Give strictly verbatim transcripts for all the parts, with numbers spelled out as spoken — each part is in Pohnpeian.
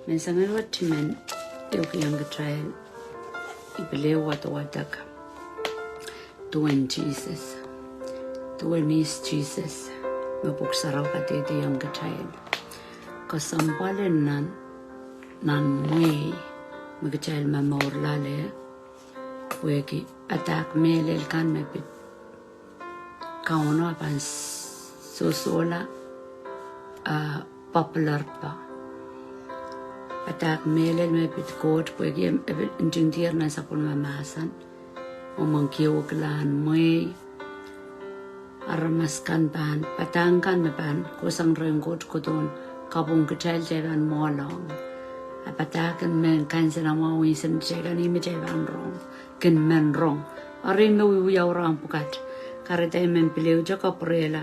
Menseng wet I men ehukihong kitail, I pil wadwadek duwen Sises, duwen ihs Sises me Pwuhk Sarawi kadehdehiong kitail. Kesempwal nan, nan mwehi me kitail momour loale, pwehki padahk mehlel kan me pid Kauno pahn sohsohla, ah, popular pa. Padahk mehlel me pid Koht, pwehki e pil ntingdier nan sapwellime mahsen. Mwomwen kihong kilang mwehi, aramas kan pahn, padahk kan me pahn kohsang rehn Koht kohdohn kapwung kitail, kitail pahn mwoalohng. A padahk en mehn kansenamwahu insenatail kan, ihme kitail pahn rong, kin men rong. Eri me wiwiawi rahn pwukat, kahrehda I men pil ehute kapwurehla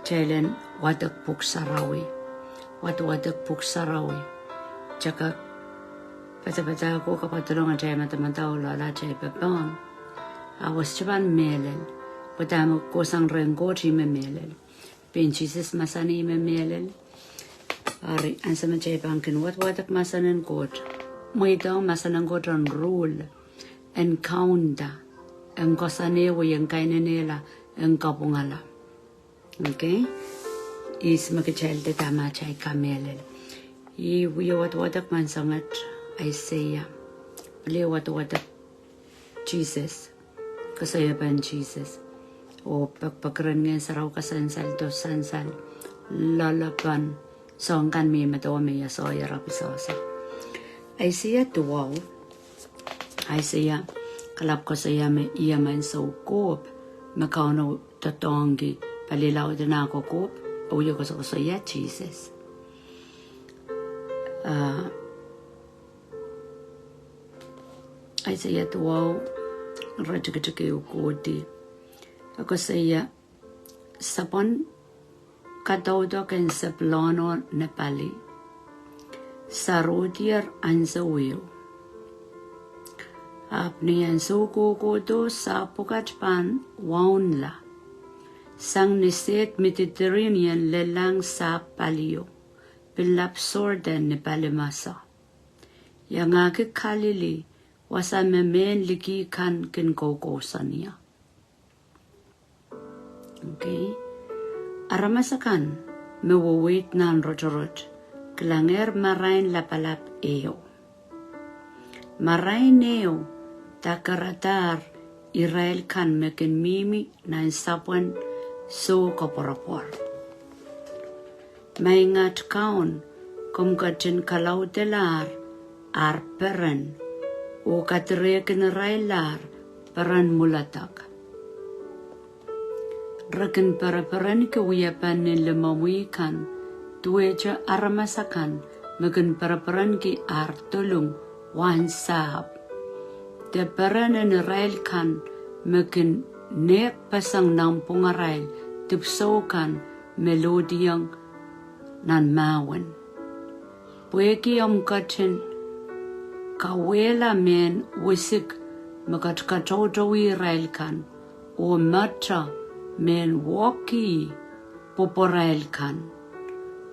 kitail en wadek Pwuhk Sarawi. Wadwadek Pwuhk Sarawi. Kitail kak padapadahk oh kapwadolong atail madamadau, loale atail pepehm. A wasa pahn mehlel. Pwe dahme kohsang rehn Koht ihme mehlel. Pein Sises mahsanih me mehlel. Eri ansou me kitail pahn kin wadwadek mahsen en Koht, mweidohng mahsen en Koht en rule, en kaunda, en koasoanehwei, en kainenehla, en kapwungala. Okay? Ihs me kitail dehr dahme atail kamehlel. I wie wadwadek menseng wet Aiseia. Pil wadwadek Sises. Koasoiepen Sises. Oh pekpekeren Ngehn Sarawi kasansal, doh sansal, loaloapwoat, soahng kan me I medewe me I sohte rapahki sohsa. Aiseia duwau. Aiseia kalap koasoia me I emen soukohp me Kauno doadoahngki pali laud en ah kokohp, oh I koasokoasoia Sises. Ah, Aiseia duwau, iretikitik ehu kohdi. E koasoia, sapwen kadaudok en Sepwlon oh Nepali sarohdier ansou ehu. Ahpw ni ansou kohkohdo sahpw pwukat pahn waunla sang ni sehd Mediterranean lellahng sahpw palio, pil lap Sordan ni pali masa. Iangahki Kalili, wasa me mehn liki kan kin koukousoan ie. Okay. Aramas akan me weweid nan rotorot kilangehr marain lapalap ehu. Marain ehu dakeradahr irail kan me kin mihmi nan sapwen soh koapworopwor. Maing at Kaun, komw ketin kalaudelahr ar peren, oh kadirehkin irail ar peren mwuledek. Re kin pereperenki wiepen ni limomwi kan, duwehte aramas akan me kin pereperenki ar dolung wahn sahpw. De peren en irail kan me kin nehkpeseng nanpwungarail dipwisou kan me lohdiong nan mahwen. Pwehki omw ketin kawehla mehn wisik me kat katoutouwi irail kan, oh mwohte mehn wohki pwopworail kan.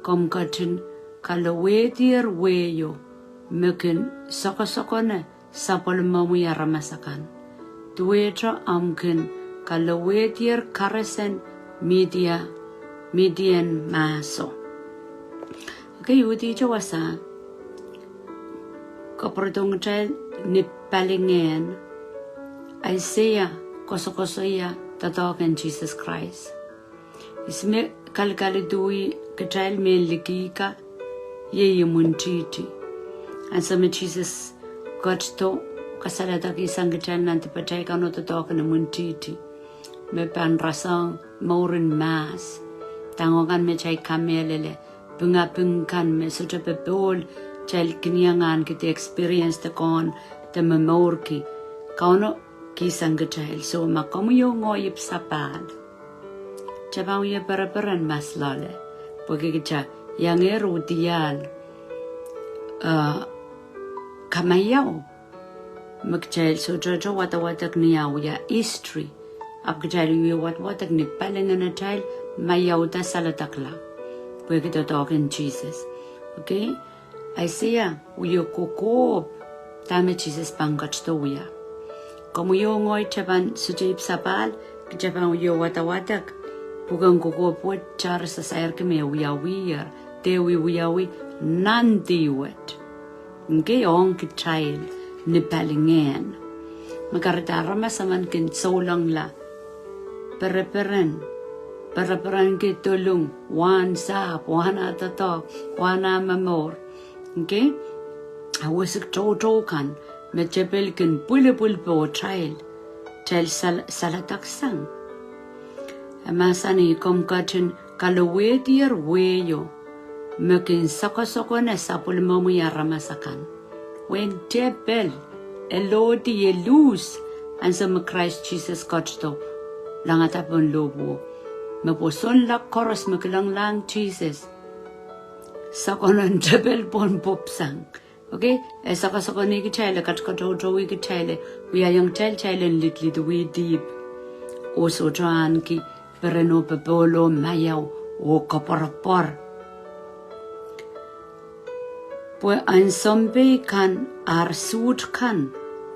Komw ketin kalowehdier wehio me kin sokosokone sapwellimomwi aramas akan. Duwehte omw kin kalowehdier karesen Midia, Midian mahso. Okay, uhdihte wasa kapwurodohng kitail ni palingehn Aiseia koasokoasoia doadoahk en Sises Krais. Ihs me kalikalidui kitail mehn liki ka, iei imwintihti. Ansou me Sises ketido kasaledekihsang kitail nan dipatail kan oh doadoahk en imwintihti me pahn rasehng mouren mahs. Tangokan me kitail kamehlele, pingaping kan me sohte popohl kitail kin iang ahneki de experience de kohn de momourki. Kauno kihsang kitail, so ma komwi oh ngehi ipwsapahl, kitail pahn wie pereperen mahs loale, pwehki kitail iangehr uhdiahl, uh, kamaiau me kitail sohte wadwadek ni ah wia history. Ahpw kitail wie wadwadek ni palingehn atail maiauda saledekla pwehki doadoahk en Sises. Okay? Aiseia wie kokohp dahme Sises pahn ketido wia. Komwi oh ngehi te pahn sohte ipwsapahl, kitail pahn wie wadawadek pwuken kokohp wet, kitail sasairki me wiawiher, de wiwiawi nan dih wet. Ngehi ong kitail ni palingehn. Me kahrehda aramas emen kin soulengla pereperen, pereperenki dolung, wahn sahpw, wahn ah doadoahk, wahn ah momour. Ngehi, a wesik toutou kan, me tepil kin pwilipwil pohtail, tail sal-, saledek sang. E mahsanih komw ketin kalowehdier wehio, me kin sokosokone sapwellimomwi aramas akan. Wen tepil, e lohdi, e luhs, ansou me Krais Sises ketido, langada pohn lohpwuo. Me pwosonla koaros me kilenglahng Sises, sokonon tepil pohn pwupwsang. Okay, e sokosokonih kitail, e katkatoutowi kitail, wiahiong kitail, kitail en lidlidwih dihp. Oh sohte ahneki peren oh popohl oh maiau oh koapworopwor. Pwe en sounpei kan ar suht kan,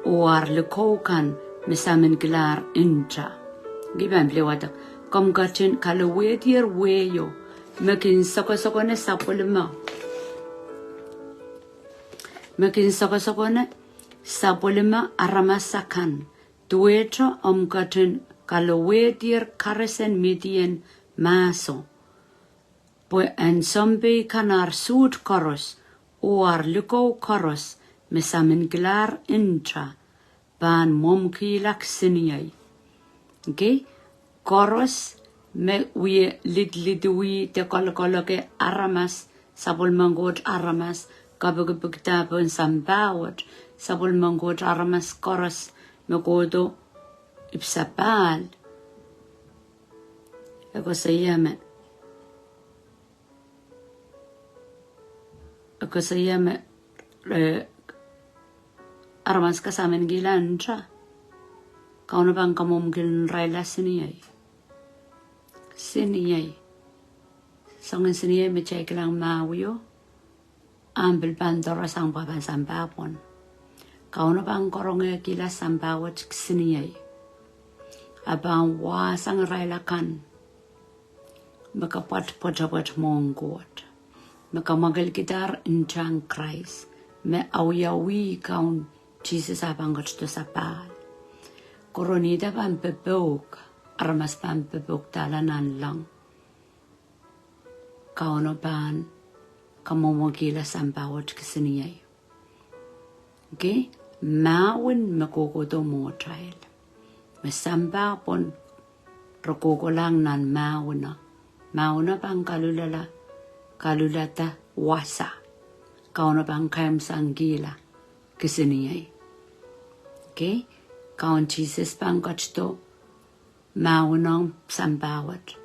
oh ar likou kan, me sahmingkilahr nta. Ngehi pahn pil wadek, komw ketin kalowehdier wehio, me kin sokosokone sapwellime. Me kin sokosokone sapwellime aramas akan, duwehte omw ketin kalowehdier karis en Midian mahso. Pwe en sounpei kan ar suht koaros, oh ar likou koaros, me sahmingkilahr nta, pahn mwomwkihla kisiniei. Okay? Koaros me wie lidlidwih de kolokoloke aramas, sapwellimen Koht aramas, kapikipikda pohn sampah wet, sapwellimen Koht aramas koaros me kohdo ipwsapahl. E koasoia me, e koasoia me, eh, aramas ka sahmingkihla nta, Kauno pahn kamwomwkihla irail kisiniei. Kisiniei. Soangen kisiniei me kitail kilang mahwio, ahpw pil pahn doarasang pwe pahn sampah pwon. Kauno pahn karongehkihla sampah wet kisiniei. A pahn wahsang irail akan me kapwat pwetepwet mwohn Koht, me kamwakilkidahr ntahn Krais, me awiawih Kaun Sises a pahn ketido sapahl. Koaros ida pahn popouk, aramas pahn popoukidahr nanleng. Kauno pahn kamwomwkihla sampah wet kisiniei. Okay, mahwen me kohkohdo mwohtail. Me sampah pwon re kohkohlahng nan mahweno. Mahweno pahn kalulala, kalulada wasa. Kauno pahn kaimwisekihla kisiniei. Okay, Kaun Sises pahn ketido mahwenohng sampah wet.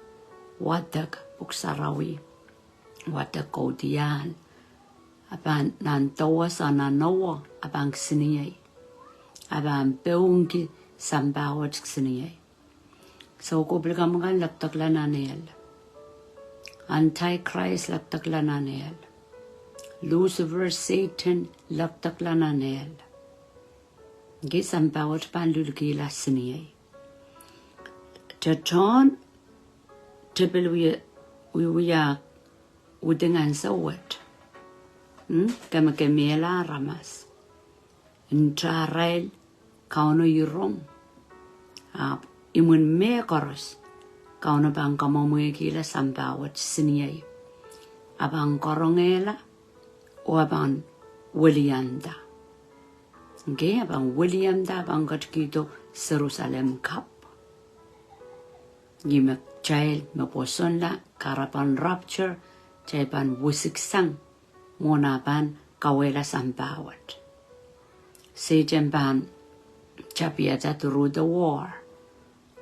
Wadek Pwuhk Sarawi, wadek kaudiahl. A pahn nan dowos, a nan owo, a pahn kisiniei. A pahn pohnki sampah wet kisiniei. So, ko pil kamwakamwakala lekdekla nan ehl. Antichrist lekdekla nan ehl. Lucifer, Satan lekdekla nan ehl. Ngehi, sampah wet pahn lulkihla kisiniei. Tetohn tepil wie, wie, wie, ah, wuding ansou wet. Hmm? Kemekemehla aramas. Nta arail Kauno irong. Ahpw imwin mehkoaros, Kauno pahn kamwomwkihla sampah wet kisiniei. A pahn karongehla, oh a pahn wilianda. Okay, a pahn wilianda, a pahn ketikihdo Serusalem kapw. Ni me kitail me pwosonla, kahrepen rapture, kitail pahn wisiksang, mwohn a pahn kauwehla sampah wet. Sehdan pahn tapiada through the war.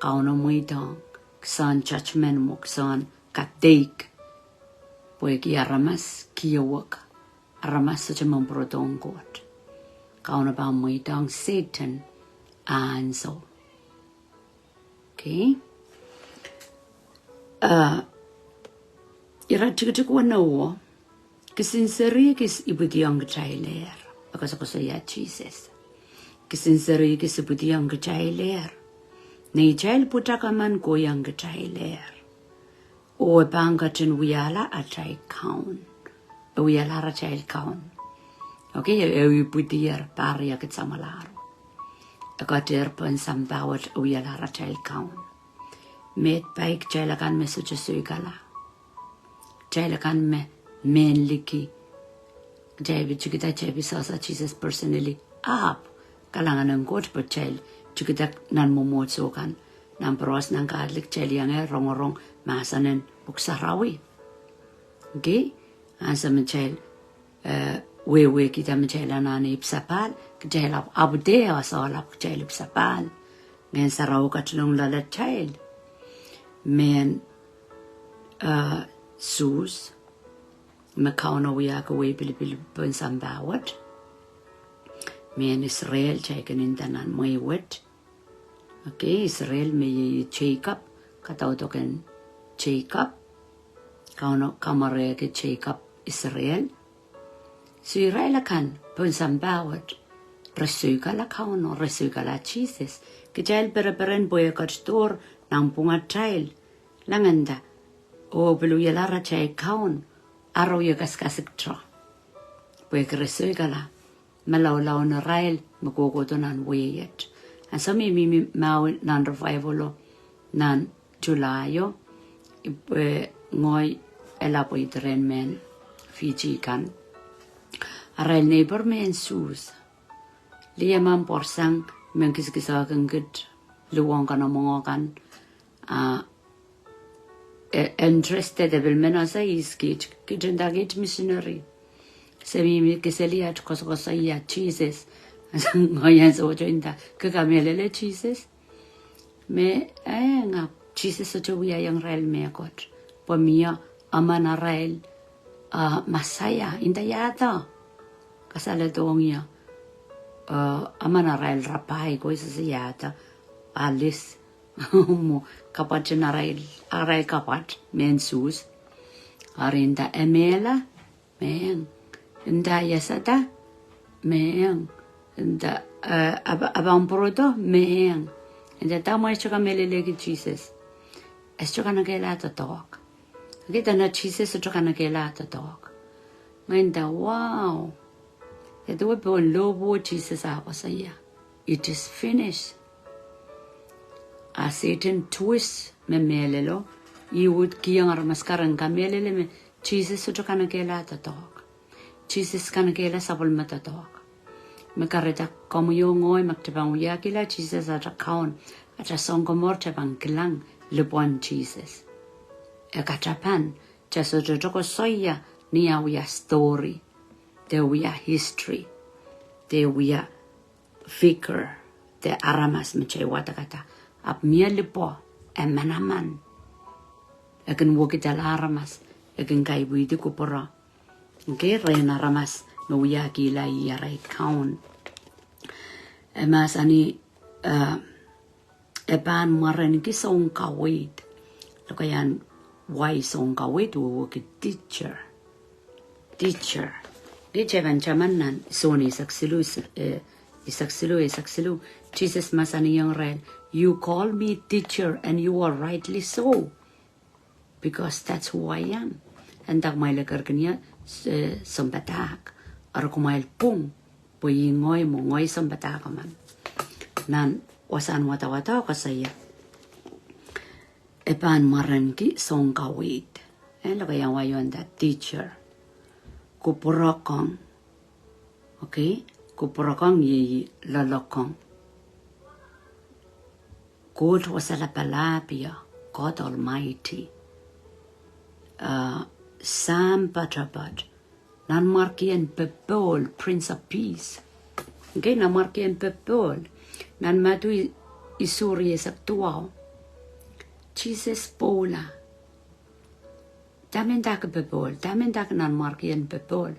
Kauno mweidohng, kisehn judgment mwo, kisehn kadeik. Pwehki aramas kiewek, aramas sohte men pwurodohng Koht. Kauno pahn mweidohng Sehdan ansou. Okay. Uh, ire tikitik weneu, Kisin seri kis ipwidiong kitailehr. E koasokoasoia Sises. Kisin seri kis ipwidiong kitailehr. Neitail pwutak emen kohiong kitailehr. Oh e pahn ketin wiahla atail kaun. E wiahla atail kaun. Okay, e ipwidier pahr ia kit samwalahro. E ketin pohn sampah wet e wiahla atail kaun. Meid pai kitail akan me sohte soikala. Kitail akan me mehn liki. Kitail pil tikida, kitail pil sehse Sises personally. Ahpw, kalahngan en Koht pwe kitail tikida nan mwomwohdiso kan. Nan Pros, nan Kadolik, kitail iang rongorong mahsen en Pwuhk Sarawi. Okay? Ansou me kitail, eh, wehwehkihda me kitail anahne ipwsapahl, kitail ahpw, ahpw de, ahpw sohla kitail ipwsapahl. Ngehn Sarawi ketilong loalatail. Mehn, eh, Suhs, me Kauno wiahki wehi pilipil pohn sampah wet. Mehn Israel, kitail kin nda nan mwehi wet. Okay, Israel me iei Jacob, kadaudoken Jacob. Kauno kamwarehki Jacob Israel. So irail akan pohn sampah wet, re soikala Kauno, re soikala Sises. Kitail pereperen pwe e ketidohr nanpwungatail. Langenda, oh pil wiahla atail kaun, ahpw e kasikasik tra. Pwehki re soikala malaulau en irail me kohkohdo nan wehi et. Ansou me I mihmi mwahu nan revival o nan July o, I pwe ngehi ela pwe I diren mehn Fiji kan. Arail neighbor mehn Suhs. Lih emen pwarsang, men kiskisehkin kit luhwong kan, mwohng kan. Ah, e, interested, e pil men ese ihs kit, kit nda kit misineri. Se mihmi keseli at koasokoasoia Sises. Ngehi ansou sohte nda, ke kamehlele Sises? Me, eh, ngap, Sises sohte wiahiong irail mehkot. Pwe mie emen arail, ah, Mesaia, nda iahda. Kasaledohng ie, eh, emen arail rapai, koasoia iahda. Alis. Mwo, kapwat en arail, arail kapwat, mehn Suhs. Ari nda e mehla, mehn. Nda iasada, mehn. Nda, eh, a pahn, a pahn pwurodo, mehn. Nda dahme e sohte kamehlelehki Sises. E sohte kanekehla doadoahk. Kihda nan Sises sohte kanekehla doadoahk. Ngehi nda, wow. Ia duwe pohn lohpwuo Sises ah koasoia, it is finished. A Sehdan twist me mehlelo, ih uhd kihong aramas kak en kamehlele me Sises sohte kanekehla doadoahk. Sises kanekehla sapwellime doadoahk. Me kahrehda komwi oh ngehi me kitail pahn wiahkihla Sises ata Kaun, ata Sounkomour, kitail pahn kilang lipwen Sises. E katapan, kitail sohte koasoia ni ah wia story, de wia history, de wia figure, de aramas me kitail wadekada. Ahpw mie lipwo, e manaman. E kin wekidala aramas, e kin kaipwihdi kupwuro. Okay, rehn aramas me wiahkihla ih arail Kaun. E mahsanih, eh, e pahn mwarenki sounkaweid. Lokaiahn wai sounkaweid wehwehki teacher. Teacher. Kitail pahn taman nan Sohn eisek siluh, eh, eisek siluh, eisek siluh. Sises mahsanihong irail, you call me teacher and you are rightly so. Because that's who I am. E nda kumwail ekerkin ie, eh, sounpadahk. Eri kumwail pwung, pwe ih ngehi mwo, ngehi sounpadahk emen. Nan wasahn wadawad koasoia, e pahn mwarenki sounkaweid. Eh, lokaiahn wai o nda teacher. Kupwurokong. Okay? Kupwurokong iei loalokong. Koht Wasa Lapalahpie, God Almighty. Uh, Sahm Poatopoat. Nanmwarkien Popohl, Prince of Peace. Okay, Nanmwarkien Popohl. Nan Madiu isuh, eisek duwau. Sises pwoula. Dahme ndahki popohl? Dahme ndahki Nanmwarkien Popohl?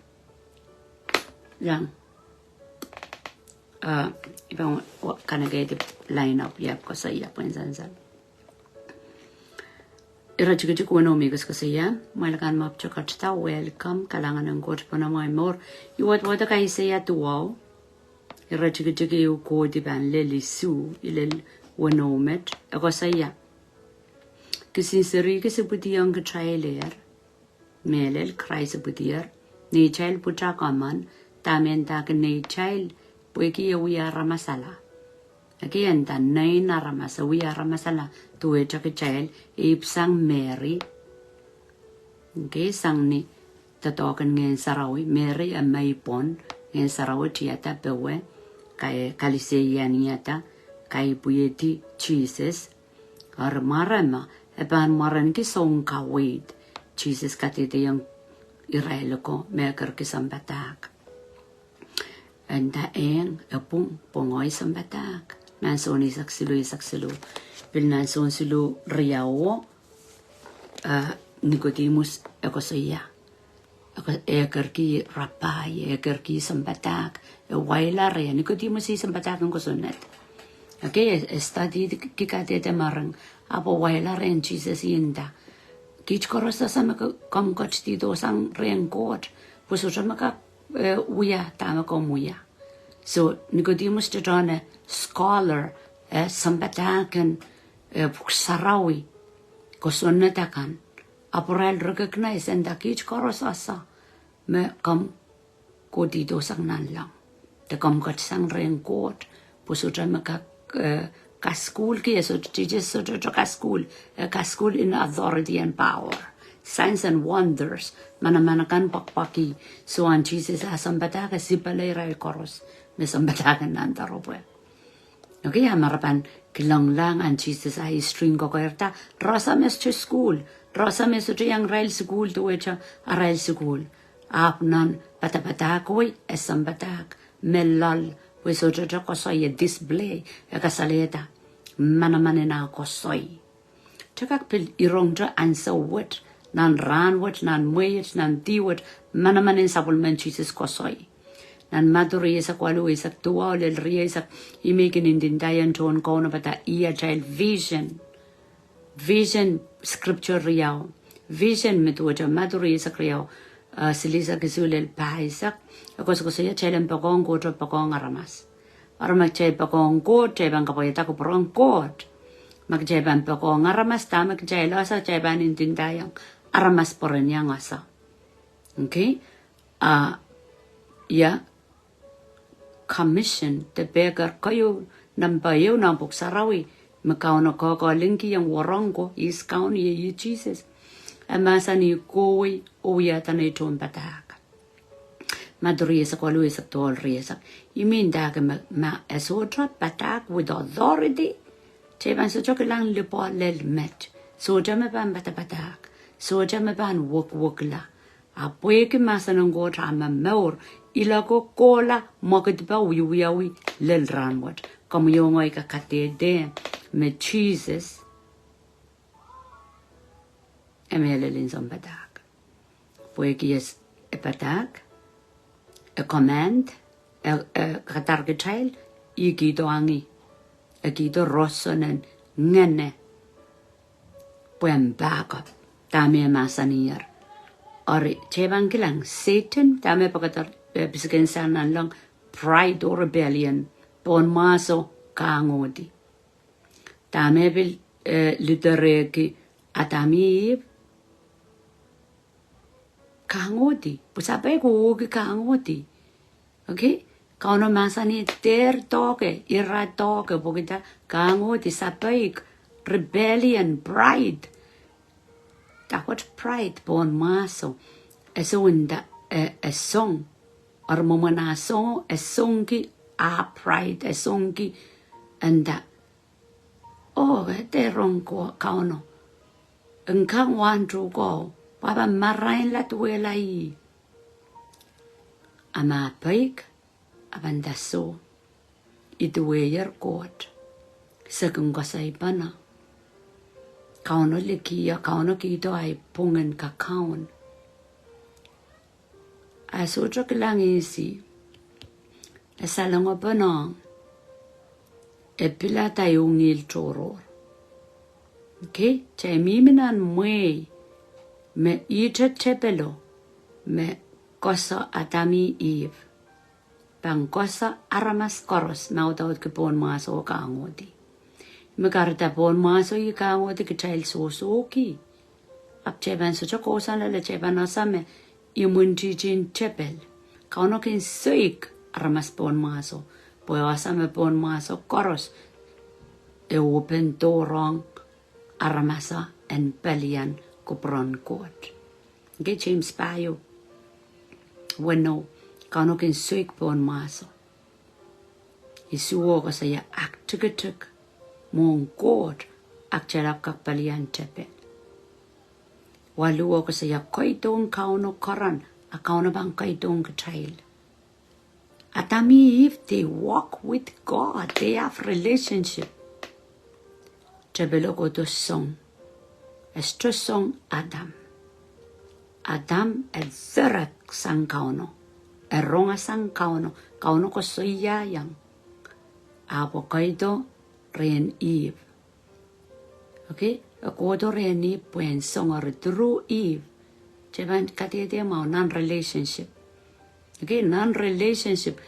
Iang. Ah, I pahn wa-, kanekehdi line up, iap koasoia pwehn sansal. Iretikitik weneu me koasokoasoia, mwahlikan mepwukat da, welcome, kalahngan en Koht pahn amwail mour. I wadwadek Aiseia duwau, iretikitik ehu kohdi pahn lel isuh, ilel weneu met, e koasoia. Kisin serihki ipwidiong kitailehr, mehlel Krais ipwidier, neitail pwutak emen, dahme ndahki neitail, pwehki e wia aramasala. Ekei, e nda nein aramas, e wia aramasala, duwehte kitail, e ipwisang Mery. Ekei, sang ni doadoahk en Ngehn Sarawi, Mery e mei pwon, Ngehn Sarawi tiada powe, kae kaliseianiada, kae ipwidi Sises, Eri mwaremwa, e pahn mwarenki soun kaweid. Sises kadehdehiong irail ko me kerki sounpadahk. E nda eng, e pwung, pwung oh sounpadahk. Nan Sohn eisek siluh, eisek siluh. Pil nan Sohn siluh riau, eh, Nikodimus e koasoia. E kerki Rabai, e kerki sounpadahk, e wailahre, Nikodimus ih sounpadahk en kosonned. Ekei, e, e study ki kadehde mering, ahpw wailahre en Sises ih nda. Kiht koaros ese me ke, komw ketidihdo sang rehn Koht, pwe sohte me ke, eh, wia, dahme komw wia. So, Nikodimus doadoahk e scholar, eh, sounpadahk en, eh, Pwuhk Sarawi, kosonned akan. Ahpw irail recognize e nda kiht koaros ese me komw ketidihdo sang nanleng. De komw ketisang rehn Koht, pwe sohte me ke, eh, kasukuhlki, e sohte, Sises sohte kasukuhl, eh, kasukuhl in authority and power. Signs and wonders, manaman akan pwakpwaki, so an Sises ah sounpadahk e sipele irail koaros, me sounpadahk en nan doaropwe. Ekei, a marapan kilenglahng an Sises ah history en kokoirda, re ese me sohte sukuhl, re ese me sohte iang irail sukuhl, duwehte arail sukuhl. Ahpw nan padapadahk wei, e sounpadahk, me loal, pwe sohte koasoi e display, e kasalehda, manaman en ah koasoi. Kitail kak pil irongte ansou wet, nan rahn wet, nan mwehi wet, nan dih wet, manaman en sapwellimen Sises koasoi. Nan Madiu rieisek waluh, eisek duwau lel rieisek, ih me kin ndinda ien tohn Kauno pwe ih atail vision. Vision scripture riau. Vision me duwehte Madiu rieisek riau, eh, silihsek isuh lel pahisek, e koasokoasoia kitail en poakohng Koht oh poakohng aramas. Eri ma kitail poakohng Koht, kitail pahn kapwaiada kupwuren Koht. Ma kitail pahn poakohng aramas, dahme kitail ese, kitail pahn ndinda iang aramas pwe ren iang ese. Ekei? A, ia, commission, de paper keieu, nempe ehu nan Pwuhk Sarawi, me Kauno koakoahlingki iang warong ko, ihs Kaun, ih, ih Sises. E mahsanih kohwei, oh wiahda nei tohnpadahk. Madiu rieisek waluh, eisek duwau lel rieisek. Ih me ndahki ma, ma e sohte padahk with authority, kitail pahn sohte kilang lipwoa lel met. Sohte me pahn padapadahk. Sohte me pahn wekwekla. A pwehki mahsen en Koht ah momour, ih kohkohla mwekid pahn wiewiawi lel rahn wet. Komw iang ngehi kadehde me Sises e mehlel en sounpadahk. Pwehki e s-, e padahk, e command, e, e kadar kitail, ih kihdo angi, e kihdo roson en ngehne, pwe en back up, dahme e mahsanier. Eri, kitail pahn kilang, Sehdan, dahme pekeder, eh, pisikehn Sehdan nanleng, pride or rebellion, pohn mwahso, kahngohdi. Dahme pil, eh, liderehki Adam Eve? Kahngohdi. Pwe sapeik uhki kahngohdi. Ekei? Kauno mahsanih dehr doahke, ira doahke, pwehki dah? Kahngohdi, sapeik, rebellion, pride. Dahkot pride pohn mwahso. E song nda, e, e song. Eri mwomwen ah song, e songki ah pride, e songki e nda, oh, e dehr rong Kauno. Nka wahn tuhko, pwe e pahn marainla duwehla ih. A ma peik, a pahn nda soh. I duwehier Koht. Se kin koasoipene. Kauno likier, Kauno kihdo ahi pwungen kakaun. A sohte kilang ihs ih. E salengopene. E pilada ehu ngihl tohrohr. Okay, kitail mihmi nan mwehi me ihte tepelo me koasoia Adam oh Ihp. Pahn koasoia aramas koaros me audaudki pohn mwahso oh kahngohdi. Me kahrehda pohn mwahso ih kahngohdi kitail sohsohki. Ahpw kitail pahn sohte kousoan loale, kitail pahn wasa me imwintihtin tepel. Kauno kin soik aramas pohn mwahso, pwe wasa me pohn mwahso koaros e open door ong aramas en pelian kupwuren Koht. Okay, James pahieu weneu, Kauno kin soik pohn mwahso. Isuh oh koasoia aktikitik mwohn Koht, ahpw kitail ahpw kak pelian tepel. Waluh oh koasoia koidohng Kauno karanih, a Kauno pahn koidohng kitail. Adam oh Ihp, they walk with God. They have relationship. Tepelo kohdo song. E sohte song Adam. Adam e direct sang Kauno. E rong sang Kauno. Kauno koasoia iang. Ahpw e koido rehn Ihp. Okay, e kohdo rehn Ihp pwehn song eri through Ihp. Kitail pahn kadehde mwahu nan relationship. Okay, nan relationship.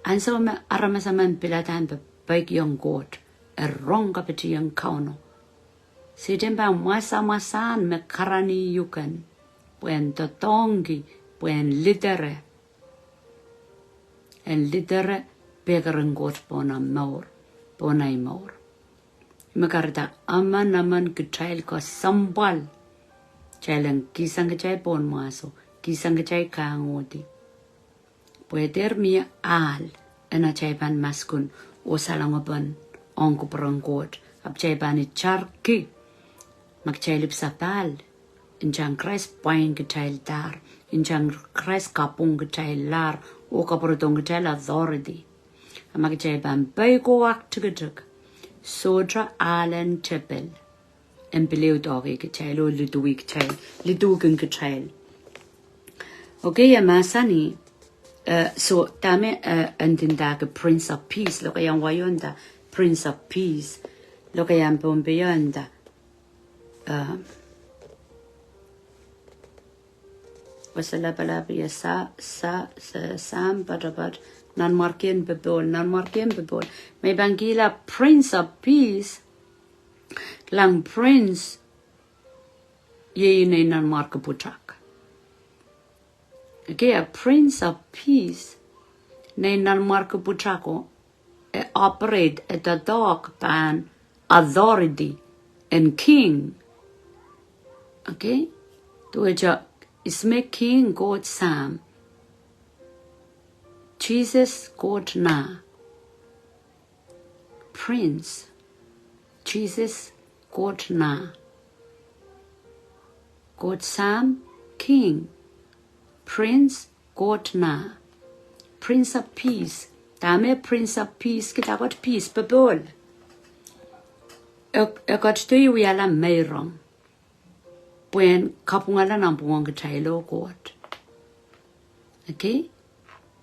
Ansou me aramas emen pilada en peikiong Koht, e rong kapitieng Kauno. Sehdan pahn mwasamwasahn me karanih uhk en, pwehn doadoahngki, pwehn lidere. En lidere pekeren Koht pohn ahi mour, pohn ahi mour. Me kahrehda emen emen kitail kesempwal. Kitail en kihsang kitail pohn mwahso, kihsang kitail kahngohdi. Pwe dehr mie ahl en atail pahn maskun oh salengopon ong kupwuren Koht, ahpw kitail pahn itarki ma kitail ipwsapahl. Ntahn Krais pwain kitail dahr, ntahn Krais kapwung kitail lahr, oh kapwurodohng kitail authority. A ma kitail pahn peikiong aktikitik, sohte ahlen tepel en pil ehu doadoahngki kitail oh liduwih kitail, liduwihkin kitail. Okay, e mahsanih, eh, so dahme, eh, e ndindahki Prince of Peace, lokaiahn wai o nda Prince of Peace, lokaiahn Pohnpeio nda, eh, Wasa lapalap ia sa, sa, sa, Sahm poatopoat, Nanmwarkien Popohl, Nanmwarkien Popohl. Me I pahn kihla Prince of Peace, kilang Prince, iei nein nanmwarki pwutak. Okay, a Prince of Peace, nein nanmwarki pwutako, e operate, e doadoahk pahn authority en king. Okay? Duwehte ihs me king? Koht Sahm. Sises Koht Nah. Prince. Sises Koht Nah. Koht Sahm, king. Prince, Koht Nah. Prince of Peace. Dahme Prince of Peace, kitail kot peace, popohl. E, e ketido wiahla meirong pwehn kapwungala nanpwungen kitail oh Koht. Okay?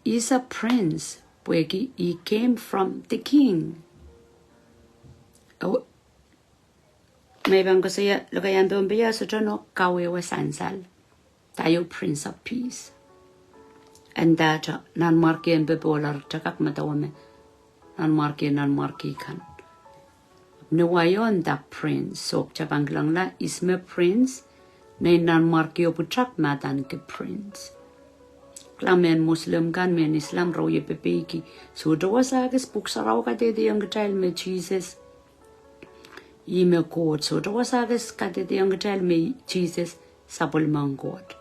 He's a prince, pwehki he came from the king. Oh, me I pahn koasoia, lokaiahn Pohnpeio sohte nohk kawehwe sansal. Daio Prince of Peace. And that, uh, nanmwarkien popohl, re kak medewe me nanmwarkien nanmwarki kan. Ni wai o nda prince, so kitail pahn kilangla ihs me prince, nein nanmwarkio pwutak me adaneki prince. Kilang mehn Muslim kan, mehn Islam, re wie pepeiki, sohte wasa kis Pwuhk Sarawi kadehdehiong kitail me Sises ih me Koht, sohte wasa kis kadehdehiong kitail me Sises sapwellimen Koht.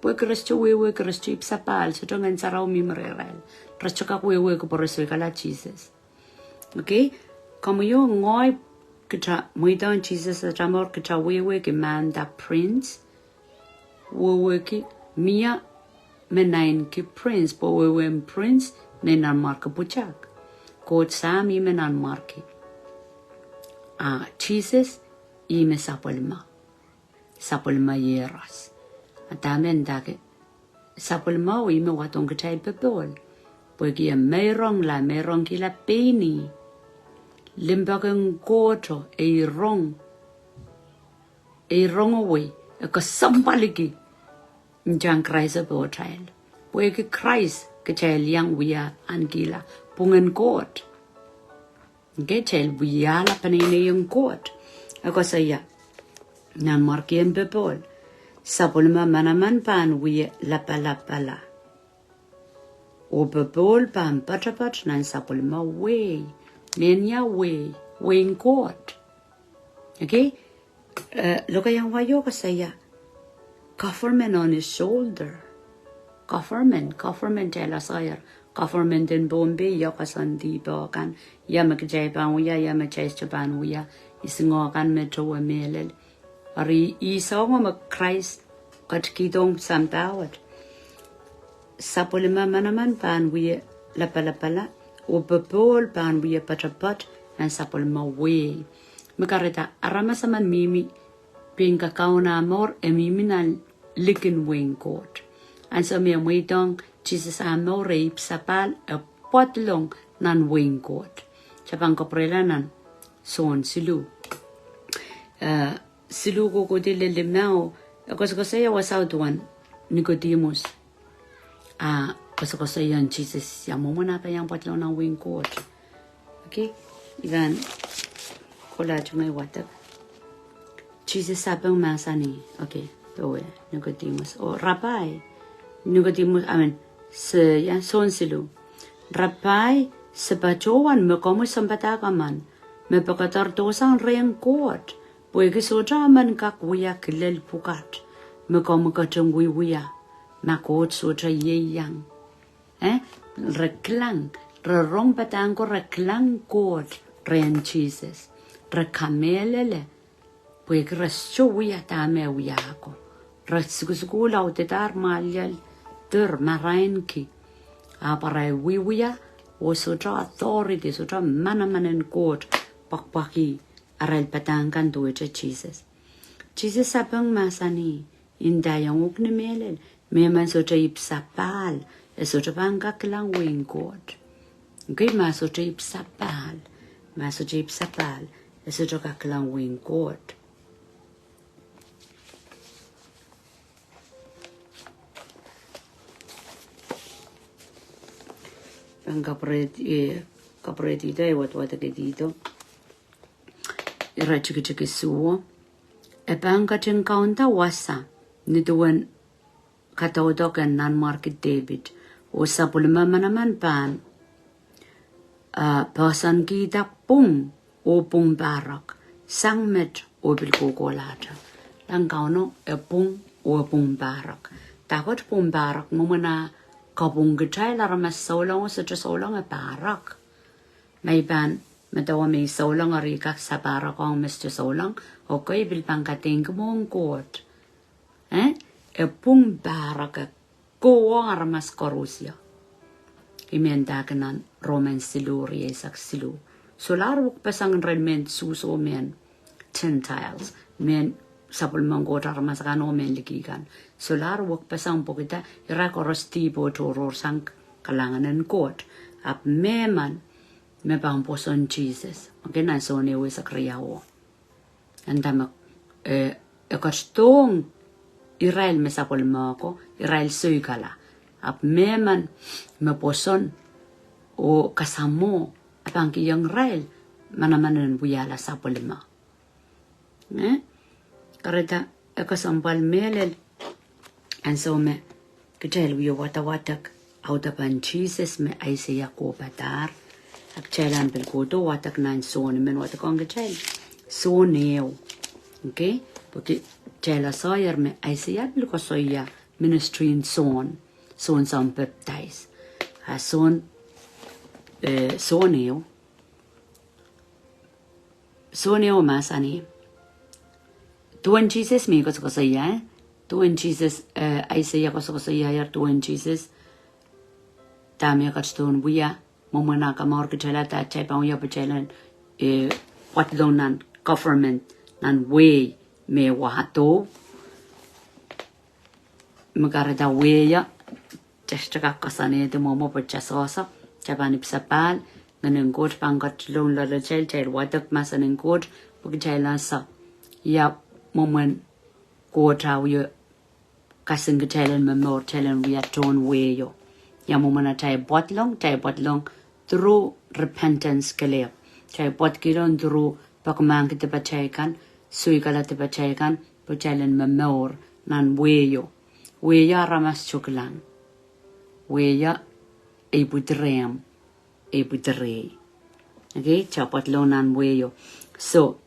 Pwehki re sohte wehwehki, re sohte ipwsapahl, sohte Ngehn Sarawi mihmi rehrail. Re sohte kak wehwehki pwe re soikala Sises. Okay? Komwi oh ngehi, kitail mweidohng Sises atail mour, kitail wehwehki me nda prince. Wehwehki mie me naineki prince, pwe wehwehn prince nein nanmwarki pwutak. Koht Sahm ih me nanmwarki. A Sises ih me sapwellime. Sapwellime Iehros. A dahme ndahki sapwellime? Oh ih me wadohng kitail popohl. Pwehki e meirongla, meirongkihla pein ih. Limpoak en Koht o, ei rong. ei rongowei, e kesempwaliki ntahn Krais pohtail. Pwehki Krais kitail iang wia ahnikihla pwungen Koht. Kitail wiahla peneinei en Koht. E koasoia, Nanmwarkien popohl, sapwellime manaman pahn wie lapalapala. Oh popohl pahn poatopoat nan sapwellime wehi. Nenia wehi? Wehin Koht. Okay? Eh, lokaiahn wai o koasoia, government on his shoulder. Government, government, kitail asair. Government en Pohnpei, ia koasoandi pwukan, ia me kitail pahn wia, ia me kitail sohte pahn wia, isingokan me towe mehlel. Eri ih soangen me Krais ketikihdohng sampah wet. Sapwellime manaman pahn wie lapalapala, oh popohl pahn wie poatopoat nan sapwellime wehi. Me kahrehda aramas emen mihmi pein kakaun ah mour e mihmi nan likin wehin Koht. Ansou me e mweidohng Sises ah mour e ipwsapahl e pwadlong nan wehin Koht. Kitail pahn kapwurehla nan Sohn siluh. Eh, siluh kohkohdi lel limau, e koasokoasoia wasao duwen Nikodimus. Ah, koasokoasoia Sises ia mwomwen ah pahn iang pwadlong nan wehin Koht. Okay, I pahn kohla tungoal wadek. Sises sapeng mahsanih, okay, powe Nikodimus, oh, Rapai, Nikodimus, I mean, se, ia, Sohn siluh. Rapai, se patohwan me komwi sounpadahk emen, me pekederdohsang rehn Koht, pwehki sohte emen kak wia kilel pwukat, me komwi ketin wiewia, ma Koht sohte ieiang. Eh, re kilang, re rong padahk ko, re kilang Koht rehn Sises. Re kamehlele, pwehki re sohte wia dahme e wia ko. Re sukusukuhl, audehdahr, mwahliel, dir, marainki. Ahpw re wiewia, oh sohte authority, sohte manaman en Koht pwakpwakih arail padahk kan duwehte Sises. Sises sapeng mahsanih, I ndaiong uhk ni mehlel, mehmen sohte ipwsapahl, e sohte pahn kak kilang wehin Koht. Okay, ma sohte ipwsapahl, ma sohte ipwsapahl, e sohte kak kilang wehin Koht. Pahn kapwurehdi, eh, kapwurehdido, eh, wadwadekihdido. Ire tikitik isuh. E pahn ketin kaunda wasa, ni duwen kadaudok en Nanmwarki Depit, oh sapwellime manaman pahn, ah, poahsoankihda pwung oh pwung pahrek, sang met oh pil kohkohlahte. Lahng Kauno, e pwung oh e pwung pahrek. Dahkot pwung pahrek? Mwomwen ah kapwung kitail aramas souleng oh sohte souleng e pahrek. Ma I pahn medewe me I souleng eri I kak sapahrekohng me sohte souleng, okay, I pil pahn kadeingki mwohn Koht. Eh? E pwung pahrek, e kohwong aramas koaros. I men ndahki nan Roman siluh, rieisek siluh. Solahr wekpeseng ren mehn Suhs oh mehn Gentiles, mehn sapwellimen Koht aramas akan oh mehn liki kan. Solahr wekpeseng pwehki dah? Ira koaros dihp oh tohrohrsang kalahngan en Koht. Ahpw mehmen me pahn pwoson Sises. Okay, nan Sohn ehu eisek riau. Nda me, eh, e ketidohng irail me sapwellime ko, irail soikala. Ahpw mehmen me pwoson oh kasamwo, e pahn kihong irail manaman en wiahla sapwellime. Eh? Kahrehda e kesempwal mehlel ansou me kitail wie wadawadek audepen Sises me Aiseia kohpadahr. A kitail ahn pil kohdo wadek nan Sohn, I men wadekohng kitail Sohn ehu. Okay? Pwehki kitail asoier me Aiseia pil koasoia ministry en Sohn, Sohn Soun Pepdais. A Sohn, eh, Sohn ehu. Sohn ehu mahsanih, duwen Sises me koasokoasoia, eh? Duwen Sises, eh, Aiseia koasokoasoiaier duwen Sises. Dahme e ketidohn wia, mwomwen ah kamour kitail, dah kitail pahn wia pwe kitail en, eh, pwadlong nan government, nan wehi me wahdo. Me kahrehda wehi, kitail sohte kak koasoanehdi mwomwe pwe kitail sohte, kitail pahn ipwsapahl, Ngehn en Koht pahn ketilong loalatail, kitail wadek mahsen en Koht, pwe kitail ansou. Ia, mwomwen Koht a wie kasik kitail en momour, kitail en wia tohn wehio. Ia mwomwen atail pwadlong? Atail pwadlong through repentance kelehpw. Atail pwadkihdo through peki mahkki dipatail kan, soikala dipatail kan, pwe kitail en momour nan wehio. Wehio aramas tokilang. Wehio ipwidi rehmw, ipwidi rehi. Okay, atail pwadlong nan wehio. So,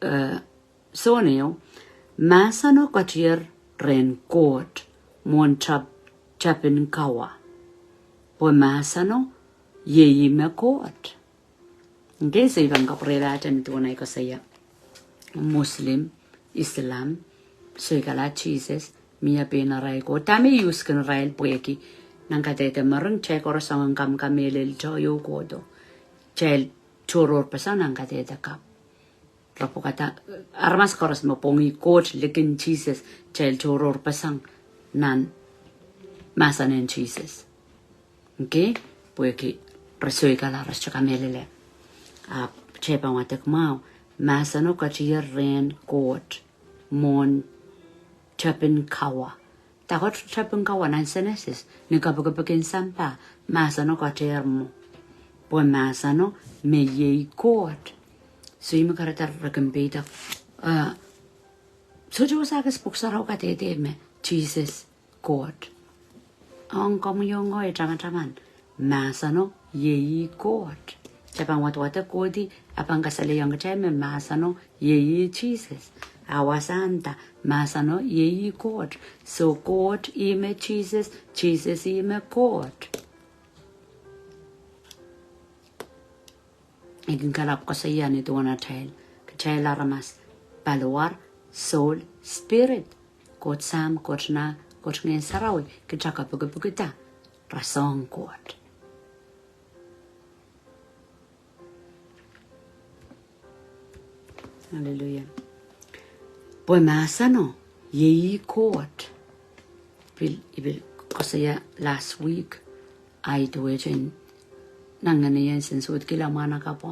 eh, soangen, mahseno ketier rehn Koht mwohn tep-, tepin kawa. Pwe mahseno iei ih me Koht. Okay, so I pahn kapwurehla atail ni duwen ei koasoia Muslim, Islam, soikala Sises, mie pein arail Koht. Dahme I uskin irail pwehki nan kadehde mering kitail koaros soangen kamkamehlelehte ehu kohdo. Kitail tohrohrpeseng nan kadehde kapw. Rapokada, aramas koaros me pwongih Koht likin Sises, kitail tohrohrpeseng nan mahsen en Sises. Okay, pwehki re soikala, re sohte kamehlele. Ahpw kitail pahn wadek mwahu, mahseno ketier rehn Koht mwohn tepin kawa. Dahkot tepin kawa? Nan Senesis, ni kapikipik en sampah, mahseno ketier mwo. Pwe mahseno me iei Koht. So ih me kahrehda re kin peidek, eh, sohte wasa kis Pwuhk Sarawi kadehde me Sises Koht. Ong komwi oh ngehi, tamataman, mahseno iei ih Koht. Kitail pahn wadwadek kohdi, e pahn kasalehiong kitail me mahseno iei ih Sises. A wasahn da, mahseno iei ih Koht. So Koht ih me Sises, Sises ih me Koht. I kin kalapw koasoia ni duwen atail, kitail aramas, paliwar, soul, spirit. Koht Sahm, Koht Nah, Koht Ngehn Sarawi, kitail kapikipikda, rasehng Koht. Hallelujah. Pwe mahseno iei ih Koht. Pil, I pil koasoia last week, ahi duwehte nan ngehn en nsensuwedkihla mwahnakapwo,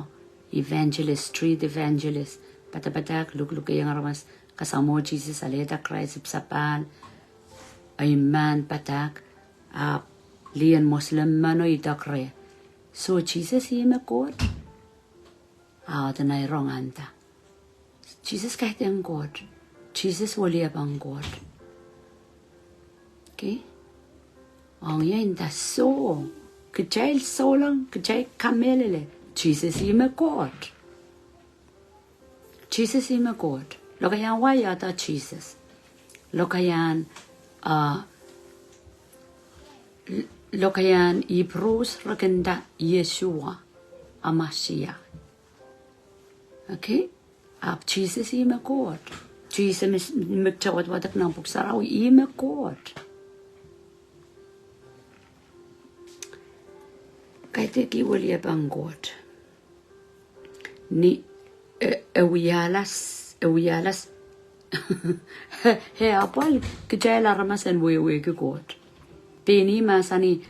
evangelist, street evangelist, padapadahk, lukelukehiong aramas kasamwo Sises, alehda Krais ipwsapahl, emen padahk, ahpw lih en Muslim meno idek reh, so Sises ih me Koht? A oden ei rong nda, Sises kaidehn Koht. Sises weliepen Koht. Okay? Ong ie nda soh, kitail souleng, kitail kamehlele, Sises ih me Koht. Sises ih me Koht. Lokaiahn wai ihte Sises. Lokaiahn, uh, l-, lokaiahn Ipru re kin nda Yeshua HaMashiach. Okay? Ahpw Sises ih me Koht. Sises me, me kitail wadwadek nan Pwuhk Sarawi, ih me Koht. Kaidehk ih weliepen Koht. Ni, e, e wiahla s-, e wiahla s-, e apwal kitail aramas en wehwehki Koht. Pein ih mahsanih,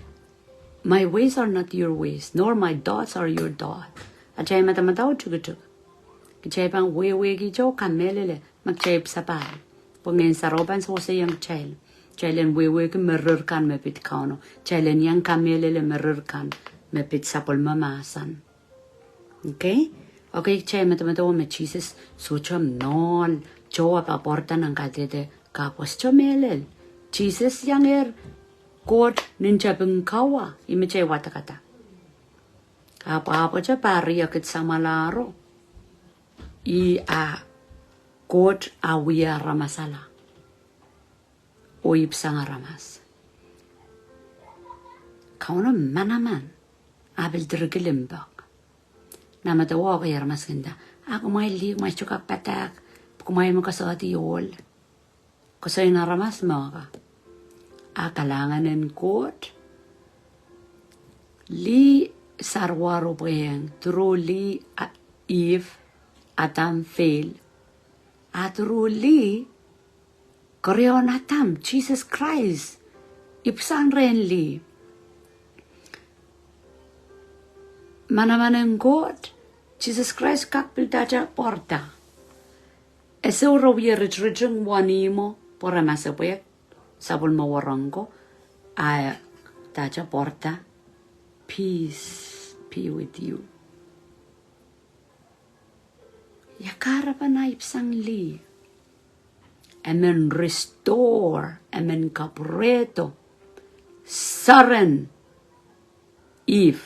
My ways are not your ways, nor my thoughts are your thoughts. Atail madamadau tikitik. Kitail pahn wehwehkihte oh kamehlele me kitail ipwsapahl. Pwe Ngehn Sarawi pahn seweseiong kitail. Kitail en wehwehki merier kan me pid Kauno. Kitail en iang kamehlele merier kan me pid sapwellime mahsen. Okay? Okay, kitail madamadau me Sises sohte mwohl, sohte pahn pwarada nan kadehde kapw, sohte mehlel. Sises iangehr Koht nin tepin kawa, ih me kitail wadekada. Ahpw, ahpw ahpwete pahn riekid samwalahro. Ih a Koht a wia aramasala oh ipwsang aramas. Kauno manaman, a pil direkilimpoak. Nan medewe, okay, aramas kin nda, a kumwail lih, kumwail sohte kak padahk, kumwail me koasoandi ohl. Koasoin aramas me ka. A kalahngan en Koht. Lih sarawaro pwehng, through lih, a, Eve, Adam fail. A through lih, kerieun Adam, Sises Krais, ipwsang rehn lih. Manaman en Koht, Sises Krais kak pil dahte pwarada. E sou re wie ritiriting wenihmwo, pwe re masepwehk sapwellime wahnpoaron ko, a e dahte pwarada, "Peace be with you." Ia kahrepen ipwsang lih? E men restore, e men kapwurehdo soaren Eve.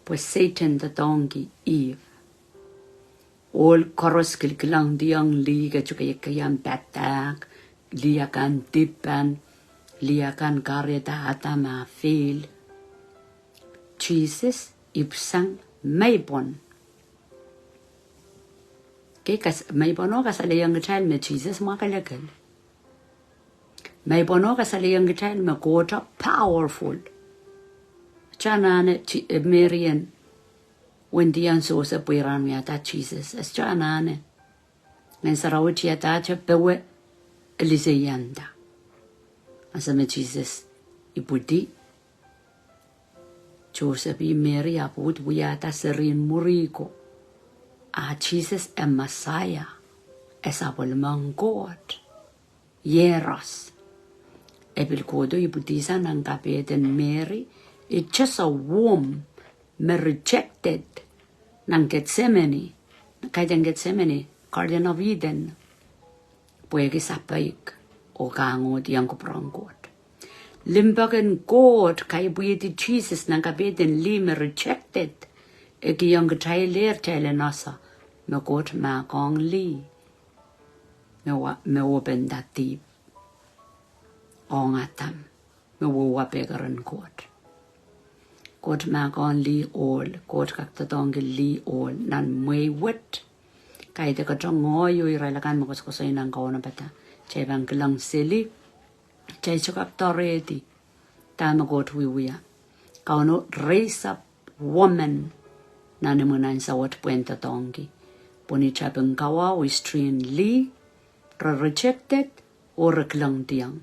Pwe Sehdan doadoahngki Eve. Ohl koaros kilkilangdiong lih, ketikihong padahk, lih akan dipan, lih akan kahrehda Adam ah fail. Sises ipwsang meipwon. Ke kas-, meipwon o kasalehiong kitail me Sises mwakelekel. Meipwon o kasalehiong kitail me Koht o powerful. Sohte anahne Ji-, eh, Meri en wendiong Sosep pwe ira en wiahda Sises. E sohte anahne. Ngehn Sarawi tiadahte powe, e liseianda. Ahnsou me Sises ipwidi, Sosep oh Meri ahpw uhd wiahda serihn mwuri ko. A Sises e Mesaia, e sapwellimen Koht. Ieros. E pil kohdo ipwidisang nan kapehden Meri, it just a womb me rejected nan Gethsemane, kaidehn Gethsemane, Garden of Eden. Pwehki sapeik oh kahngohdiong kupwuren Koht. Limpoak en Koht kaipwihdi Sises nan kapehden lih me rejected. E kihong kitailehr kitail en ese me Koht mahkohng lih me wa-, me wependa dihp ong Adam, me wehwehpehkeren Koht. Koht mahkohng lih ohl, Koht kak doadoahngki lih ohl nan mwehi wet. Kaidehn katohng ngehi oh irail akan me koasokoasoi nan kaunopada, kitail pahn kilang seli, kitail sohte kak doarehdi dahme Koht wiewia. Kauno raise up women nan imwin ansou wet pwehn doadoahngki. Pwe ni tapin kawa oh history en lih, re rejected oh re kilangdiong.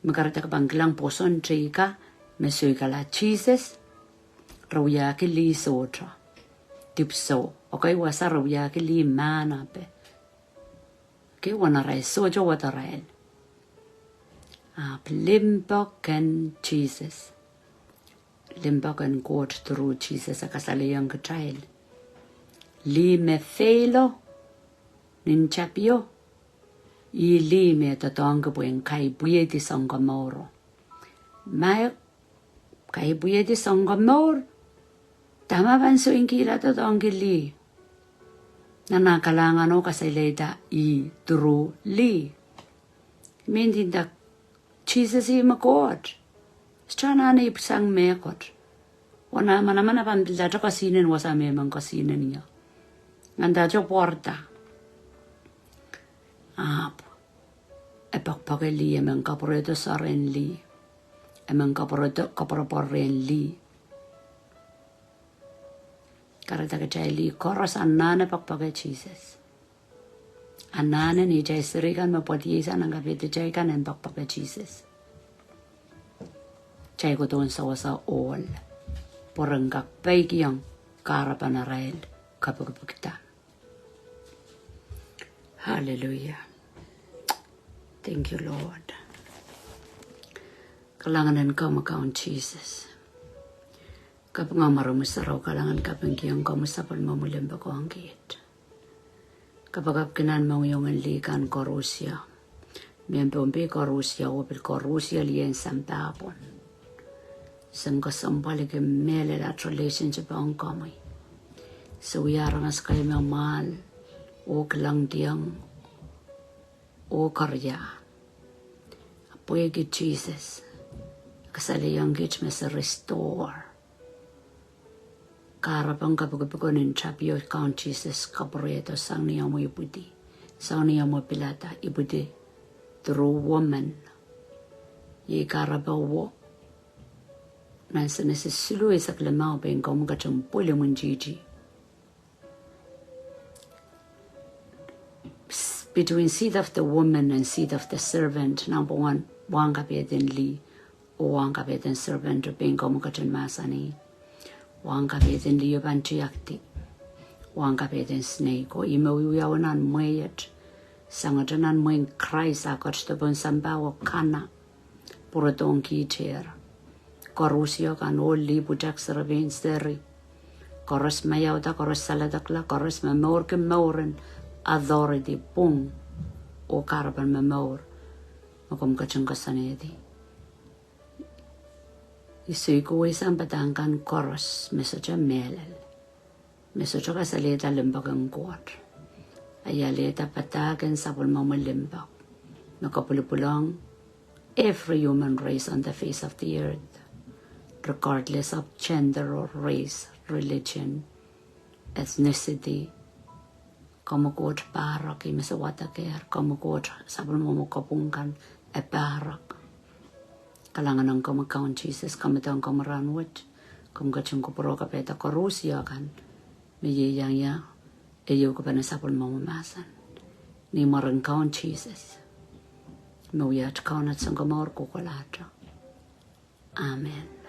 Me kahrehda ke pahn kilang pwoson teikan me soikala Sises, re wiahki lih sohte. Dipwisou, okay, wasa re wiahki lih mahn ape. Ke wana rai sohte wada irail. Ahpw limpoak en Sises, limpoak en Koht through Sises e kasalehiong kitail. Lih me failo nin tapio, ih lih me doadoahngki pwehn kaipwihdi Sounkomouro. Ma e kaipwihdi Sounkomour, dahme pahn soikala doadoahngki lih? Nan ah kalahngan o kasalehda ih through lih. Mendinda Sises ih me Koht. Sohte anahne ipwsang mehkot. Wana manaman e pahn pilada kesihnen wasa me e men kesihnen ie. Nganda sohte pwarada. Ahpw e poakepoake lih, e men kapwurehdo soaren lih. E men kapwurehdo, kapwurpwur rehn lih. Kahrehda kitail lih koaros anahne poakepoake Sises. Anahne ni kitail seri kan me pwadieisang nan kapehd kitail kan en poakepoake Sises. Kitail kohdohn sewese ohl, pwe ren kak peikiong kahrepen arail kapikipikda. Hallelujah. Thank you, Lord. Kalahngan en komwi Kaun Sises. Kaping omw aramas sarawi, kalahngan kapingkihong komwi sapwellimomwi limpoakohng kiht. Kapakapki nan mohngiong en lih kan koarusie. Mehn Pohnpei koarusie oh pil koarusie lih en sampah pwon. Sen kesempwaliki mehlel at relationship ong komwi. Se wia aramas kei me mwahl oh kilangdiong oh koaria. Pwehki Sises, kasalehiong kiht me se restore kahrepen kapikipik en tapio, Kaun Sises, kapwurehdo sang ni omw ipwidi, sang ni omw pilada ipwidi through woman. Iei kahrepe wo nan Senesis siluh eisek limau, pein komw ketin pwil imwintihti. Between seed of the woman and seed of the serpent, nanpwungen wahn kapehden lih oh wahn kapehden serpent, pein komw ketin mahsanih. Wahn kapehden lih o pahn tiakdi. Wahn kapehdehn snake ko, ih me wiawi nan mwehiet, sangete nan mwehin Krais ah ketido pohn sampah oh kana, pwurodohng kihte. Koarusie kan, ohl, lih, pwutak, serepein, seri, koaros maiauda, koaros saledekla, koaros me mourki mouren authority, pwung, oh kahrepen momour me komw ketin koasoanehdi. I sukuhlsang padahk kan koaros me sohte mehlel, me sohte kasalehda limpoak en Koht. I alehda padahk en sapwellimomwi limpoak me kopwulipwulohng every human race on the face of the earth, regardless of gender or race, religion, ethnicity. Komwi Koht pahrek, ih me se wadekehr. Komwi Koht, sapwellimomwi kopwung kan e pahrek. Kalahngan ong komwi Kaun Sises, komwi dohng komwi rahnwet. Komw ketin kupwure kapaiada koarusie kan me ieiang ie, ehu kupene sapwellimomwi mahsen. Ni mwaren Kaun Sises, me wia at Kaun, at Sounkomour, kohkohlahte. Amen.